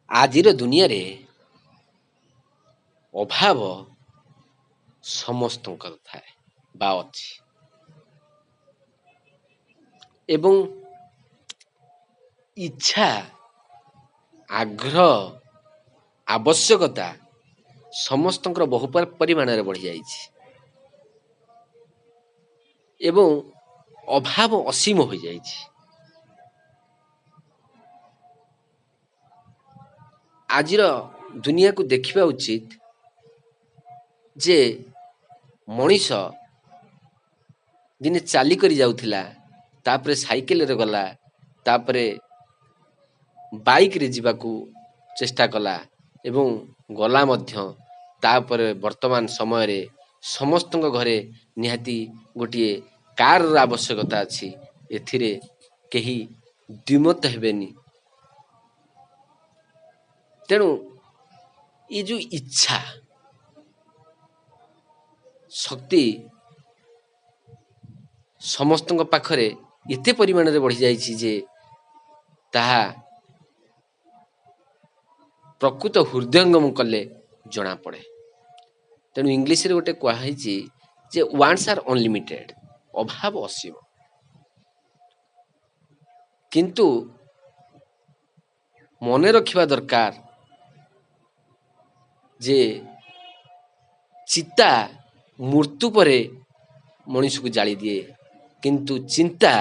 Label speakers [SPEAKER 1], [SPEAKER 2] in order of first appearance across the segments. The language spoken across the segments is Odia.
[SPEAKER 1] ଆଜିର ଦୁନିଆରେ ଅଭାବ ସମସ୍ତଙ୍କର ଥାଏ ବା ଅଛି ଏବଂ ଇଚ୍ଛା, ଆଗ୍ରହ, ଆବଶ୍ୟକତା ସମସ୍ତଙ୍କର ବହୁ ପରିମାଣରେ ବଢ଼ିଯାଇଛି ଏବଂ ଅଭାବ ଅସୀମ ହୋଇଯାଇଛି। ଆଜିର ଦୁନିଆକୁ ଦେଖିବା ଉଚିତ ଯେ ମଣିଷ ଦିନେ ଚାଲିକରି ଯାଉଥିଲା, ତାପରେ ସାଇକେଲରେ ଗଲା, ତାପରେ ବାଇକରେ ଯିବାକୁ ଚେଷ୍ଟା କଲା ଏବଂ ଗଲା ମଧ୍ୟ। ତାପରେ ବର୍ତ୍ତମାନ ସମୟରେ ସମସ୍ତଙ୍କ ଘରେ ନିହାତି ଗୋଟିଏ କାରର ଆବଶ୍ୟକତା ଅଛି, ଏଥିରେ କେହି ଦ୍ୱିମତ ହେବେନି। ତେଣୁ ଏ ଯେଉଁ ଇଚ୍ଛା ଶକ୍ତି ସମସ୍ତଙ୍କ ପାଖରେ ଏତେ ପରିମାଣରେ ବଢ଼ିଯାଇଛି ଯେ ତାହା ପ୍ରକୃତ ହୃଦୟଙ୍ଗମ କଲେ ଜଣାପଡ଼େ। ତେଣୁ ଇଂଲିଶରେ ଗୋଟେ କୁହାହେଇଛି ଯେ ୱାଣ୍ଟସ୍ ଆର୍ ଅନଲିମିଟେଡ଼, ଅଭାବ ଅସୀମ। କିନ୍ତୁ ମନେ ରଖିବା ଦରକାର ଯେ ଚିତା ମୃତ୍ୟୁ ପରେ ମଣିଷକୁ ଜାଳିଦିଏ, କିନ୍ତୁ ଚିନ୍ତା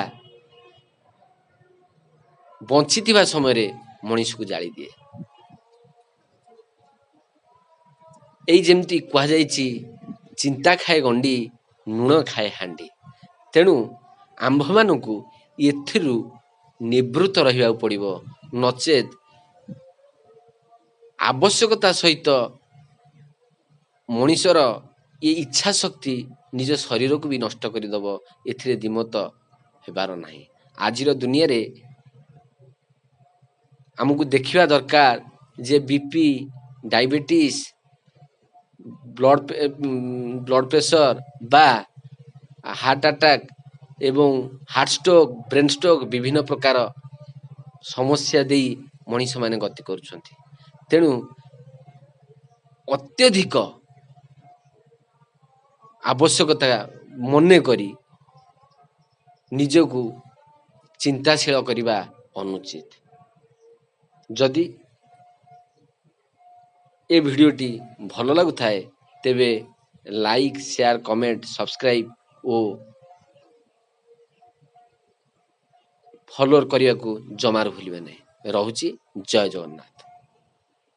[SPEAKER 1] ବଞ୍ଚିଥିବା ସମୟରେ ମଣିଷକୁ ଜାଳିଦିଏ। ଏଇ ଯେମିତି କୁହାଯାଇଛି, ଚିନ୍ତା ଖାଏ ଗଣ୍ଡି, ଲୁଣ ଖାଏ ହାଣ୍ଡି। ତେଣୁ ଆମ୍ଭମାନଙ୍କୁ ଏଥିରୁ ନିବୃତ୍ତ ରହିବାକୁ ପଡ଼ିବ, ନଚେତ୍ ଆବଶ୍ୟକତା ସହିତ ମଣିଷର ଏ ଇଚ୍ଛା ଶକ୍ତି ନିଜ ଶରୀରକୁ ବି ନଷ୍ଟ କରିଦେବ, ଏଥିରେ ଦ୍ୱିମତ ହେବାର ନାହିଁ। ଆଜିର ଦୁନିଆରେ ଆମକୁ ଦେଖିବା ଦରକାର ଯେ B P, diabetes, blood pressure ବା ହାର୍ଟ ଆଟାକ୍ ଏବଂ ହାର୍ଟ ଷ୍ଟ୍ରୋକ୍, ବ୍ରେନ୍ ଷ୍ଟ୍ରୋକ୍ ବିଭିନ୍ନ ପ୍ରକାର ସମସ୍ୟା ଦେଇ ମଣିଷମାନେ ଗତି କରୁଛନ୍ତି। ତେଣୁ ଅତ୍ୟଧିକ ଆବଶ୍ୟକତା ମନେ କରି ନିଜକୁ ଚିନ୍ତାଶୀଳ କରିବା ଅନୁଚିତ। ଯଦି ଏ ଭିଡ଼ିଓଟି ଭଲ ଲାଗୁଥାଏ, ତେବେ ଲାଇକ୍, ସେୟାର, କମେଣ୍ଟ, ସବସ୍କ୍ରାଇବ୍ ଓ ଫଲୋଅର୍ କରିବାକୁ ଜମାରୁ ଭୁଲିବେ ନାହିଁ। ରହୁଛି, ଜୟ ଜଗନ୍ନାଥ।